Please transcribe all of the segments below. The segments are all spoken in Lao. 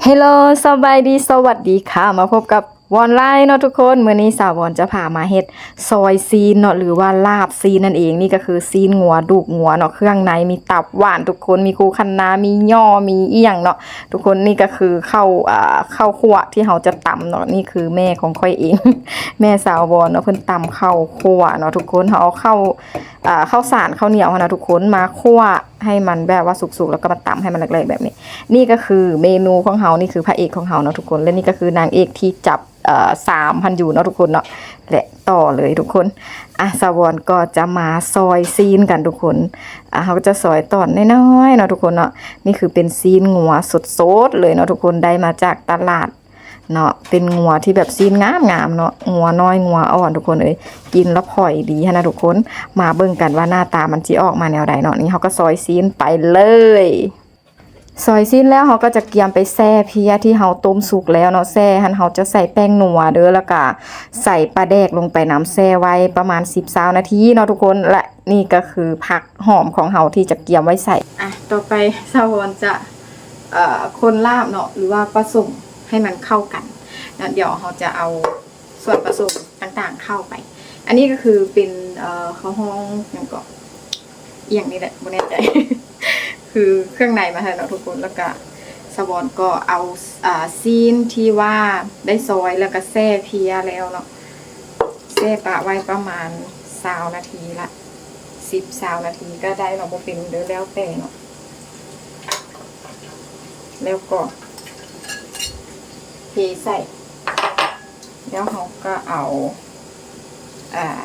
ເຮລໂລ ສະບາຍດີ ສະຫວັດດີຄ່ະ ມາພົບກັບວອນລາຍເນາະທຸກຄົນ. ມື້ນີ້ສາວວອນຈະພາມາເຮັດຊອຍຊີ້ນເນາະ ຫຼືວ່າລາບຊີ້ນນັ້ນເອງ. ນີ້ກໍຄືຊີ້ນງົວ ດູກງົວເນາະ, ເຄື່ອງໃນ ມີຕັບຫວານທຸກຄົນ, ມີຄູຄັນນາ ມີຍໍ້ ມີອີ່ຫຍັງເນາະທຸກຄົນ. ນີ້ກໍຄືເຂົ້າ ອ່າ ເຂົ້າຂົ້ວທີ່ເຮົາຈະຕຳເນາະ. ນີ້ຄືແມ່ຂອງຂ້ອຍເອງ ແມ່ສາວວອນເນາະ, ເພິ່ນຕຳເຂົ້າຂົ້ວເນາະທຸກຄົນ. ເຮົາເອົາເຂົ້າ ອ່າ ເຂົ້າສານ ເຂົ້າໜຽວຫັ້ນນະທຸກຄົນ ມາຂົ້ວໃຫ້ມັນແບບວ່າສຸກໆ ແລ້ວກໍມາຕຳໃຫ້ມັນແຫຼກໆແບບນີ້. ນີ້ກໍຄືເມນູຂອງເຮົາ, ນີ້ຄືພະເອກຂອງເຮົາເນາະທຸກຄົນ ແລະ ນີ້ກໍຄືນາງເອກທີ່ຈັບ ເອີ ສາມພັນຢູເນາະທຸກຄົນເນາະ. ແລະ ຕໍ່ເລີຍທຸກຄົນ. ອ່ະ ສາວອນກໍຈະມາຊອຍຊີ້ນກັນທຸກຄົນ. ອ່ະ ເຮົາກໍຈະຊອຍຕອນນ້ອຍໆເນາະທຸກຄົນເນາະ. ນີ້ຄືເປັນຊີ້ນງົວສົດໆເລີຍເນາະທຸກຄົນ, ໄດ້ມາຈາກຕະຫຼາດ ເນາະ, ເປັນງົວທີ່ແບບຊີ້ນງາມໆເນາະ, ງົວນ້ອຍ ງົວອ່ອນ ທຸກຄົນເອີຍ, ກິນແລ້ວພໍດີຫັ້ນນະທຸກຄົນ. ມາເບິ່ງກັນວ່າໜ້າຕາມັນຊິອອກມາແນວໃດເນາະ. ນີ້ເຮົາກໍຊອຍຊີ້ນໄປເລີຍ. ຊອຍຊີ້ນແລ້ວ ເຮົາກໍຈະກຽມໄປແຊ່ເພຍທີ່ເຮົາຕົ້ມສຸກແລ້ວເນາະ. ແຊ່ຫັ້ນເຮົາຈະໃສ່ແປ້ງນົວເດີ ແລ້ວກະໃສ່ປາແດກລົງໄປນຳ, ແຊ່ໄວ້ປະມານສິບ ຊາວນາທີເນາະທຸກຄົນ. ແລະ ນີ້ກໍຄືຜັກຫອມຂອງເຮົາທີ່ຈະກຽມໄວ້ໃສ່. ອ່ະ ຕໍ່ໄປສາວອນຈະ ເອີ ຄົນລາບເນາະ ຫຼືວ່າປະສົມໃຫ້ມັນເຂົ້າກັນເນາະ. ດຽວເຮົາຈະເອົາສ່ວນປະສົມຕ່າງໆເຂົ້າໄປ. ອັນນີ້ກໍຄືເປັນ ເອີ ເຂົາຮ້ອງຫຍັງເກາະ ອີ່ຫຍັງນີ້ແຫຼະ ບໍ່ແນ່ໃຈ ຄືເຄື່ອງໃນມາໃຫ້ເນາະທຸກຄົນ. ແລ້ວກະສາວອນກໍເອົາ ອ່າ ຊີ້ນທີ່ວ່າໄດ້ຊອຍ ແລ້ວກະແຊ່ເພຍແລ້ວເນາະ, ແຊ່ປະໄວ້ປະມານຊາວນາທີລະ ສິບ ຊາວນາທີກໍໄດ້ເນາະ, ບໍ່ເປັນເດີ ແລ້ວແຕ່ເນາະ. ແລ້ວກໍເທໃສ່ ແລ້ວເຮົາກໍເອົາ ອ່າ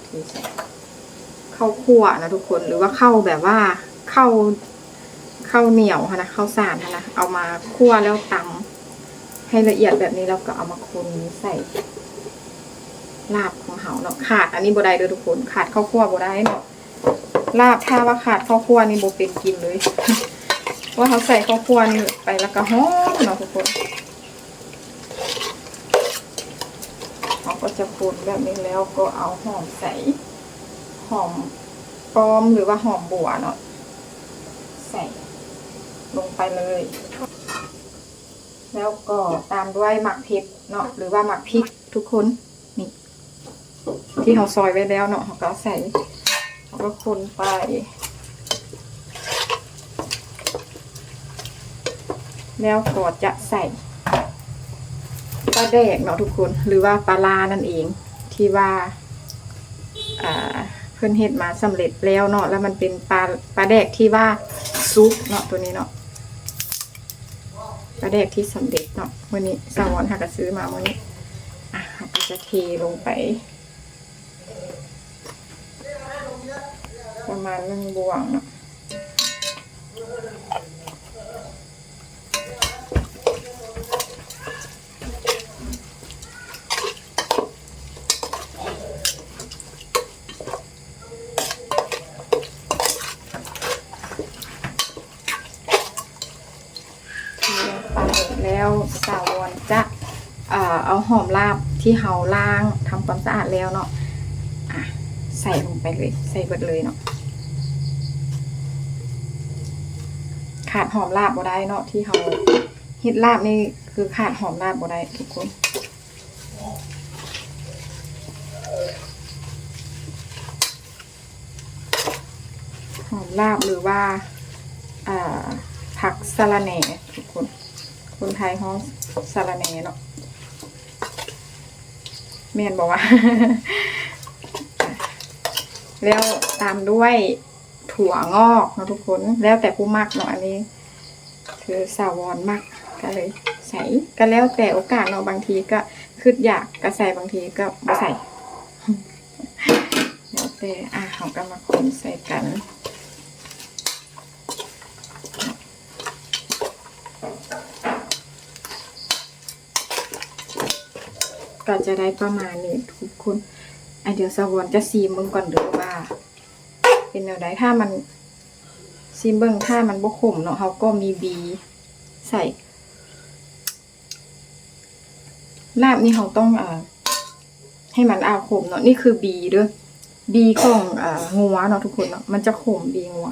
ເທໃສ່ເຂົ້າຂົ້ວນະທຸກຄົນ ຫຼືວ່າເຂົ້າແບບວ່າເຂົ້າ ເຂົ້າໜຽວຫັ້ນນະ ເຂົ້າສານຫັ້ນນະ, ເອົາມາຂົ້ວແລ້ວຕຳໃຫ້ລະອຽດແບບນີ້ ແລ້ວກໍເອົາມາຄົນໃສ່ລາບຂອງເຮົາເນາະ. ຂາດອັນນີ້ບໍ່ໄດ້ເດີທຸກຄົນ, ຂາດເຂົ້າຂົ້ວບໍ່ໄດ້ເນາະ. ລາບຖ້າວ່າຂາດເຂົ້າຂົ້ວນີ້ບໍ່ເປັນກິນເລີຍ ເພາະວ່າເຮົາໃສ່ເຂົ້າຂົ້ວນີ້ໄປແລ້ວກໍຫອມເນາະທຸກຄົນ. ເຮົາກໍຈະຄົນແບບນີ້ ແລ້ວກໍເອົາຫອມໃສ່ ຫອມປ້ອມ ຫຼືວ່າຫອມບົວເນາະ ໃສ່ລົງໄປເລີຍ. ແລ້ວກໍຕາມດ້ວຍໝາກເຜັດເນາະ ຫຼືວ່າໝາກພິກທຸກຄົນ. ນີ້ ທີ່ເຮົາຊອຍໄວ້ແລ້ວເນາະ ເຮົາກໍເອົາໃສ່ ເຮົາກໍຄົນໄປ ແລ້ວກໍຈະໃສ່ປາແດກເນາະທຸກຄົນ ຫຼືວ່າປາຮ້ານັ້ນເອງ ທີ່ວ່າ ອ່າ ເພິ່ນເຮັດມາສຳເລັດແລ້ວເນາະ, ແລ້ວມັນເປັນປາ ປາແດກທີ່ວ່າສຸກເນາະ ໂຕນີ້ເນາະ. ປາແດກທີ່ສຳເລັດເນາະ, ມື້ນີ້ສາວອນຫາກະຊື້ມາມື້ນີ້. ອ່ະ ເຮົາກໍຈະເທລົງໄປປະມານໜຶ່ງບ່ວງເນາະ. ເທລົງໄປແລ້ວ ສາວອນຈະ ເອີ ເອົາຫອມລາບທີ່ເຮົາລ້າງທຳຄວາມສະອາດແລ້ວເນາະ ອ່ະ ໃສ່ລົງໄປເລີຍ ໃສ່ເບິດເລີຍເນາະ. ຂາດຫອມລາບບໍ່ໄດ້ເນາະ ທີ່ເຮົາເຮັດລາບນີ້ ຄືຂາດຫອມລາບບໍ່ໄດ້ທຸກຄົນ. ຫອມລາບ ຫຼືວ່າ ອ່າ ຜັກສະລະແໜ ທຸກຄົນ ຄົນໄທຮ້ອງສະລະແໜເນາະ ແມ່ນບໍ່ວະ? ແລ້ວຕາມດ້ວຍ ຖົ່ວງອກເນາະທຸກຄົນ ແລ້ວແຕ່ຜູ້ມັກເນາະ ອັນນີ້ຄືສາວອນມັກ ກໍເລີຍໃສ່ ກໍແລ້ວແຕ່ໂອກາດເນາະ ບາງທີກໍຄຶດຢາກກໍໃສ່ ບາງທີກໍບໍ່ໃສ່ ແລ້ວແຕ່. ອ່ະ ເຮົາກໍມາຄົນໃສ່ກັນ ກໍຈະໄດ້ປະມານນີ້ທຸກຄົນ. ອ່ະ ດຽວສາວອນຈະຊີມເບິ່ງກ່ອນເດີວ່າ ເປັນແນວໃດ ຖ້າມັນ ຊີມເບິ່ງ ຖ້າມັນບໍ່ຂົມເນາະ ເຮົາກໍມີບີໃສ່. ລາບນີ້ເຮົາຕ້ອງ ເອີ ໃຫ້ມັນອາ ຂົມເນາະ ນີ້ຄືບີເດີ ບີຂອງ ເອີ ງົວເນາະທຸກຄົນເນາະ ມັນຈະຂົມ ບີງົວ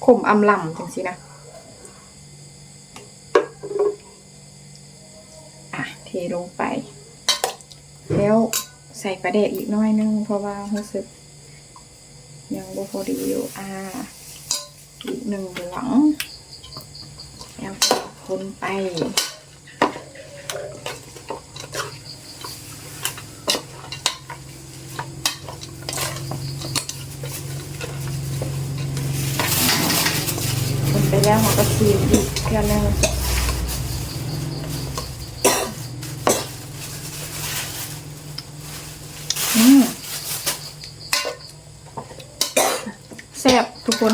ຂົມອຳລຳຈັ່ງຊີ້ນະ. ลงไป แล้วใส่ปลาแดกอีกหน่อยหนึ่ง เพราะว่ารู้สึกยังบ่พอดีอยู่ อ่า อีกหนึ่งบ่วง แล้วก็คนไป คนไปแล้วเราก็ชิมอีกเทื่อหนึ่ง อืม แซ่บทุกคน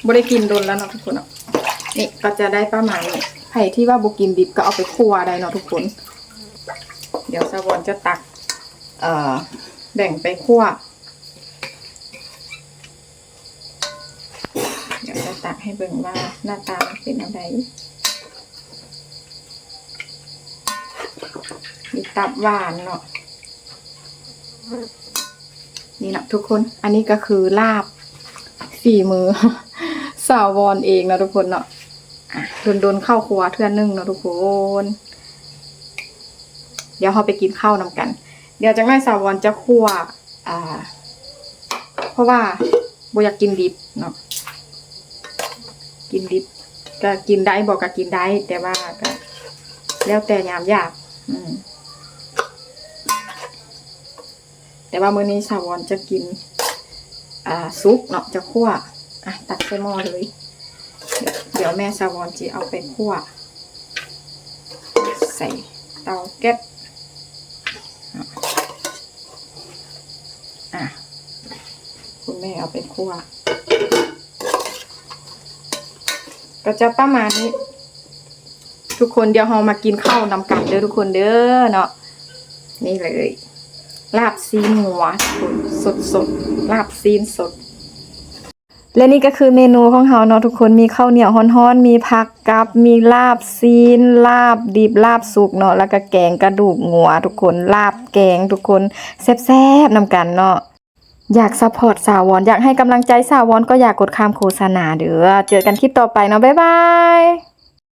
บ่ได้กินโดนแล้วเนาะทุกคนเนาะ นี่ก็จะได้ประมาณนี้ ไผที่ว่าบ่กินดิบก็เอาไปคั่วได้เนาะทุกคน เดี๋ยวสาวอนจะตัก เอ่อ แบ่งไปคั่ว เดี๋ยวจะตักให้เบิ่งว่าหน้าตามันเป็นแนวใด มีตับหวานเนาะ นี่เนาะทุกคน อันนี้ก็คือลาบฝีมือสาวอนเองเนาะทุกคนเนาะ อ่ะ โดนๆเข้าครัวเทื่อหนึ่งเนาะทุกคน เดี๋ยวเราไปกินข้าวนำกัน เดี๋ยวจักหน่อยสาวอนจะคั่ว อ่า เพราะว่าบ่อยากกินดิบเนาะ กินดิบก็กินได้ บ่ก็กินได้ แต่ว่าก็แล้วแต่ยามอยาก อืม แต่ว่ามื้อนี้สาวอนจะกิน อ่า สุกเนาะ จะคั่ว อ่ะ ตักใส่หม้อเลย เดี๋ยวแม่สาวอนจะเอาไปคั่ว ใส่เตาแก๊ส อ่ะ คุณแม่เอาไปคั่ว ก็จะประมาณนี้ ทุกคน เดี๋ยวเรามากินข้าวนำกันเด้อทุกคนเด้อเนาะ นี่เลย ลาบซี้นงัว ทุกคน สดๆ ลาบซี้นสด และนี่ก็คือเมนูของเราเนาะทุกคน มีข้าวเหนียวฮ้อนๆ มีผักกับ มีลาบซี้น ลาบดิบ ลาบสุกเนาะ แล้วก็แกงกระดูกงัวทุกคน ลาบแกงทุกคน แซ่บๆ นำกันเนาะ อยากซัพพอร์ตสาวอน อยากให้กำลังใจสาวอน ก็อย่ากดข้ามโฆษณาเด้อ เจอกันคลิปต่อไปเนาะ บ๊ายบาย